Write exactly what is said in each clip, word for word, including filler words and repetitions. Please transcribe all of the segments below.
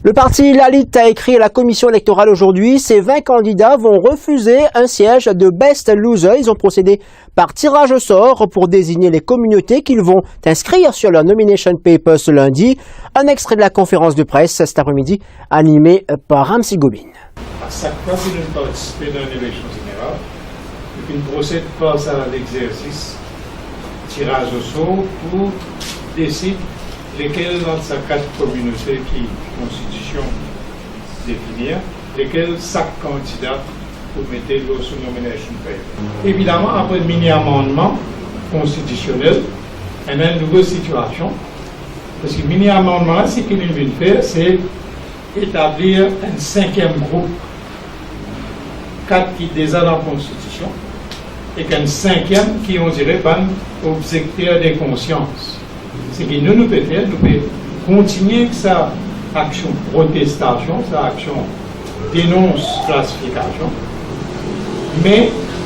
Le parti Lalit a écrit à la commission électorale aujourd'hui, ces vingt candidats vont refuser un siège de best loser. Ils ont procédé par tirage au sort pour désigner les communautés qu'ils vont inscrire sur leur nomination paper ce lundi. Un extrait de la conférence de presse cet après-midi, animée par Ramsey Gobin. A sak fwa ki nou partisipe dan enn eleksion zeneral, nou finn prosed par sa lexersis tiraz osor pou desid lekel dan sa kat kominote ki konstitision definir, lekel sak kandida pou mete lor so nomination paper. Evidaman, apre mini amannman konstitisionel, ena enn nouvo sitiasion, parski mini amannman la, seki li vinn fer, se etablir enn sinkiem group, kat ki deza dan konstitision, ek enn sinkiem ki, on dirait, bann obzekter de konsians. Seki nou, nou pe fer, nou pe kontigne ek sa aksion protestasion, sa aksion denons klasifikasion, me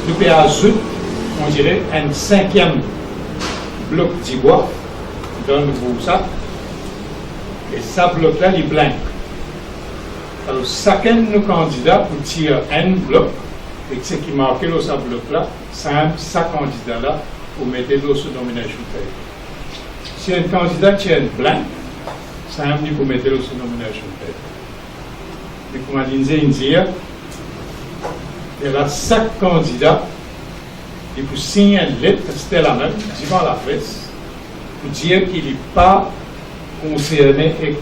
nou pe azout, on dirait, enn sinkiem blok dibwa dan nou boursak, e sa blok la, li blank. Alor, sakenn nou kandida pou tir enn blok, ek seki marke lor sa blok la, samem sa kandida la pou mete lor so nomination paper. Si enn kandida tir enn blank, samem li pou mete lor so nomination paper. Me kouma Lindsay inn dir, e la sak kandida li pou sign enn let, aster la mem, divan lapres, pou dir ki li pa konserne ek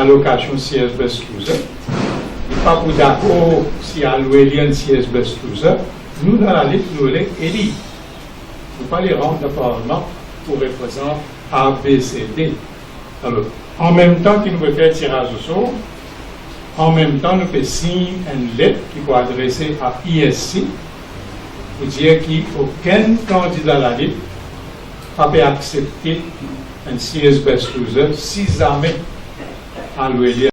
alokasion siez best loser, li pa pou dakor si alwe li enn siez best loser. Nou, dan Lalit, nou le eli. Nou pa le rant dan parlman pou reprezant A, B, C, D. Alor, anmemtan ki nou pe fer tiraz osor, anmemtan nou pe sign enn let ki pou adrese a E S C, pou dir ki okenn kandida Lalit pa pe aksepte enn siez best loser si zame alwe li